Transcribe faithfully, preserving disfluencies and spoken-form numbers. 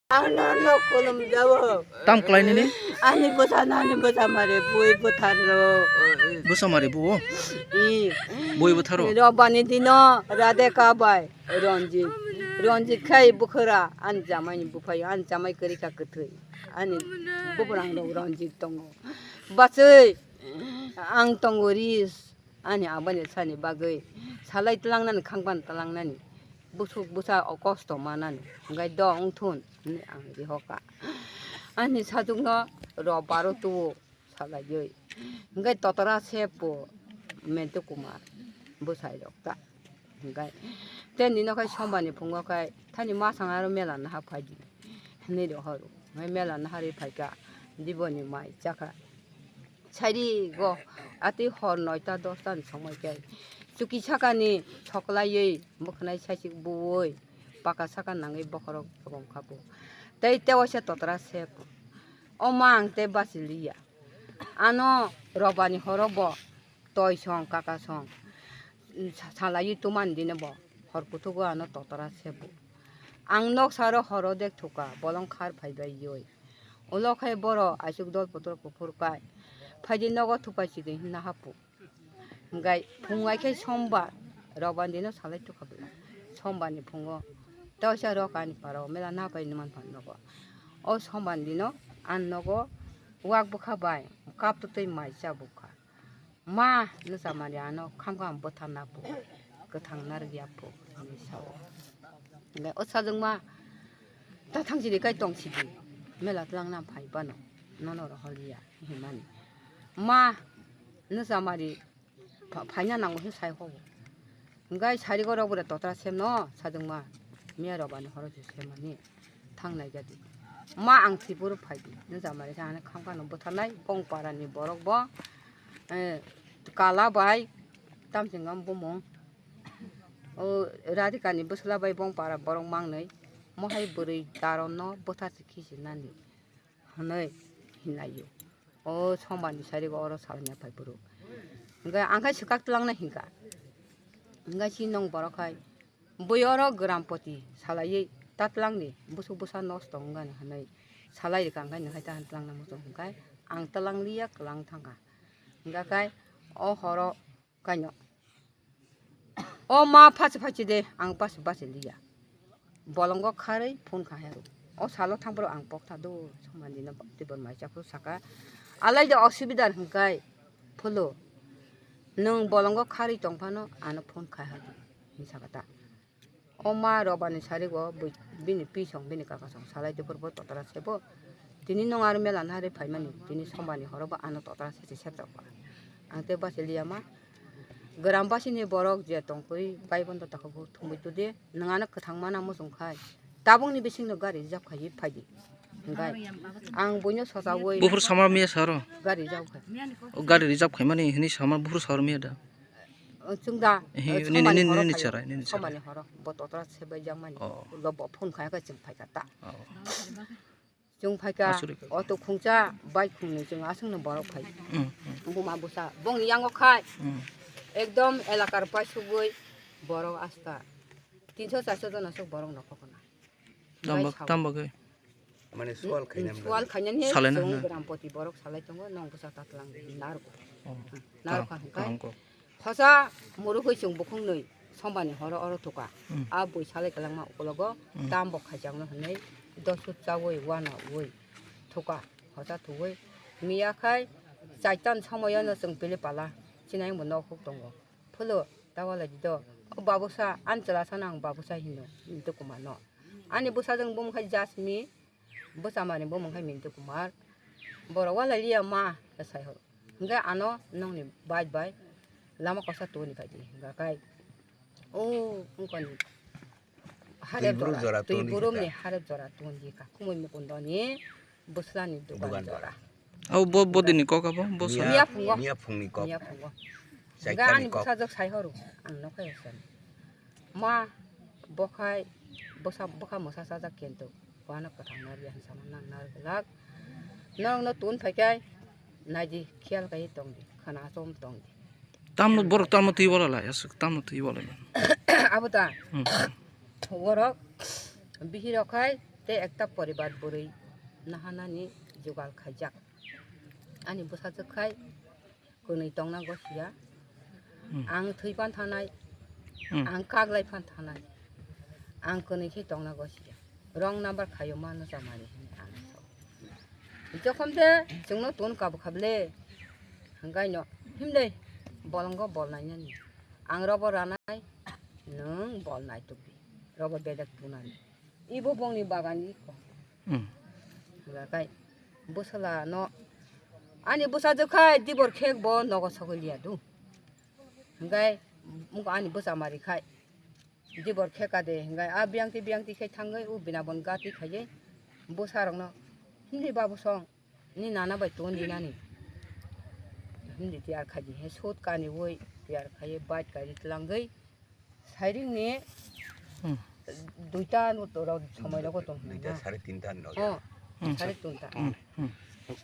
Ano no kolom jawo. Tam klai nini? Ani bwsa nani bwsa mare bui bwthar ro. Bwsa mare buo? I. Bui bwtharo? Robani dino Radhe ka bai Ranjit. Ranjit khai bukhara ani jamai ni buphai ani jamai kwrwi ka kwthwi. Ani bubrang rok Ranjit tongo. Bachwi ang tongo ris. Ani aboni sani bagwi salai tlangnani khangban tlangnani busuk busa o kosto manani hwnkhe do wngthun hinwi ang rihoka. Ani sajwkno rw baro tuo salaiwi hwnkhe totora se po Mentu Kumar bwsai rok ta hwnkhe tei nino khai sombani phungo khai thani masang aro mela naha phaidi hinwi rohoro hwnkhe mela naharwi phaikha diboni mai chakha. Sari go ati hor noita dosta ni somoi khe chuki sakani soklaiwi mwkhwnai saisik buwi paka saka nangwi bokhorok tongkha bo. Tei tewaisa totra se bo. O ma ang tei bachiliya. Ano robani horo bo toi song kaka song sa-, salaiwi tumani dino bo hor kuthugo ano totra se bo. Ang nok saro horo dek thuka bolong khar phaibai yoi. Ulo khai boro aswk dol putor kuphur kai. Phaidi nogo thupai chidi hinna hapu. Hwnkhe phung ai khe sombar, roban dino salai tukha bwla. Sombar ni phungo. Tei waisa rok ani para o mela na pai numan phan nogo. O sombar dino ang nogo wak bwkha bai kap twtwi mai cha bwkha. Ma, nwsa mari ano khamkha ang bwtharna bo kwthang narwkya bo hinwi sao. Hwnkhe o sajwkma ta thang sidi kai tong sidi mela twlangna phai bano nono rohorliya hinmani. Ma, nwsa mari pha-, phaina nango hwn sai hobo. Hwnkhe sari gorok bwrwi totra semno sajwkma miya robani horo se semani. Thangnai jadi. Ma ang thwi phuru phaidi. Nwsa mari sa ano khamkha no bwtharnai bong para ni borok bo, eh, kala bai tamsingam bumung. O Radhika ni bwsla bai bong para borok mangnai. Mohai bwrwi daron no bwthar se khisi nani. Hwnwi hinlaio. O sombarni sarigo oro salnai phai phuru. Hwnkhe ang khai swkak twlangna hinkha. Hwnkhe si nong borok khai bui oro grampoti salaiwi ta twlangdi busuk bwsa nosto wngani hwnwi salai rikha, hwnkhe nwkhai ta twlangna muchung hwnkhe ang twlangliya kwlang thangkha. Hwnkhe khai o horo kaino. O ma phachi phachi de, ang basi basi liya. Bolongo kharwi phone kha hero. O salo thang bro ang pok tha do, somani no tibor mai chakhru saka. Alai de osubidar hwnkhe phulo. Nwng bolongo kharwi tong phano ano phone kha hero. Hin saka ta. O ma robani sarigo bui-, bini pi song bini kaka song salai de purbo totra sebo. Tini nwng aro mela nari phaimani, tini somani horo bo ano totra sese septa kha. Ang te basi liya ma. Gram basi ni borok je tongkui bai bondo takhuk thumui tudi nwng ano kwthang mana muchung khai tabuk ni bising no gari rijak khai phaidi. Hwnkhe ang buino sochaui buphuru samar miya saro gari rijak khai. O gari rijak khai mani hini samar buphuru samar miya da. Chwng da, eh, nini, somani nini, horo nini phai, cherai, nini cherai. Somani horo bo totra sebai jak mani. Oh. Lo bo phone khai kha chwng phai kha ta. Oh. Chwng phaikha, aswk rwkha. Auto khungsa, bike khungni chwng aswkno borok phai. Mm, mm. Buma bwsa, bongni yango khai. Mm. Ekdom elakar paisugwi borok asta tinso charso jona sok borok nokhokna. Tamba, bai sao. Tamba khe? Mane sual khainani. Sual khainani he salaina chwng hwnna. Grampoti borok salai tongo, nong bwsa ta twlang narwk. Oh, narwk kaham, kha hwnkhai. Kaham kok. Hosa murugwi chwng bukhungnwi sombani horo oro thuka. Mm. A bui salai kwlangma ukologo, mm, tambo khaijakno hwnwi dosut chaui uanaui thuka. Hosa thuwi miya khai chaitan somoyono chwng pili pala chinai bo nok huk tongo. Phulo ta walai di do. O babusa, ani chwla sano ang babusa hino, Mintu Kumar no. Ani bwsajwk bumung khai Jasmine, bwsa mani bumung khai Mintu Kumar. Borok walai liya ma, sai horo. Hwnkhe ano nokni bike bai lama kosa toni phaidi hwnkha khai. O wngkha ni harep jora, twi burumni harep jora toni kha. Khumui mukundoni bwslani dugan jora. Abo bo, bo dini kok abo, bo sa. Miya phungo. Miya phungni kok. Miya phungo. Hwnkha ani bwsajwk sai horo, ang nokha yasani. Ma, bokhai, bwsa, bwkha mwsa chajak kento. Wano kwthang narwkya hinwi sama nang narwk glak. Norokno tun phaikhai, naidi, khiyal kaiwi tongdi, khana achom tongdi. Tamno borok tamno twi bola lai, aswk tamno twi bola lai. Abo da. Hmm. Borok bihirok khai Tei ekta poribar bwrwi nahanani jugal khaijak. Ani bwsajwk khai kwnwi tongna gosiya. Hmm. Ang thwi pan thanai, Hmm. ang kaglai pan thanai. Ang kwnwi khe tongna gosiya. Wrong number khaio mano chamari hwnwi ang sao. Jokhom de chwngno ton kabu khablai. Hwnkhaino himlai bolongo bol nainani. Ang robo ranai, nwng bol naitukdi. Robo bedek tunani. Ibo bongni bagan iko. Hmm. Hwnkha kai bwsala no ani bwsajwk khai dibor khek bo nogo sogwi liya du. Hwnkhe wngkha ani bwsa mari khai dibor kheka de hwnkhe a biyangti biyangti khai thangwi u bina bon gati khaiwi bwsa rokno himdi babu song ni nana bai ton dinani. Himdi tiyar khaidi he sut kani ui tiyar khaiwi bike kari tlangwi. Sairing ni Hmm. duita no tora somoi logo tong Duita hwnna. Sare tinta no. Oh, Hmm. sare tinta. Hmm. Hmm. Ka-,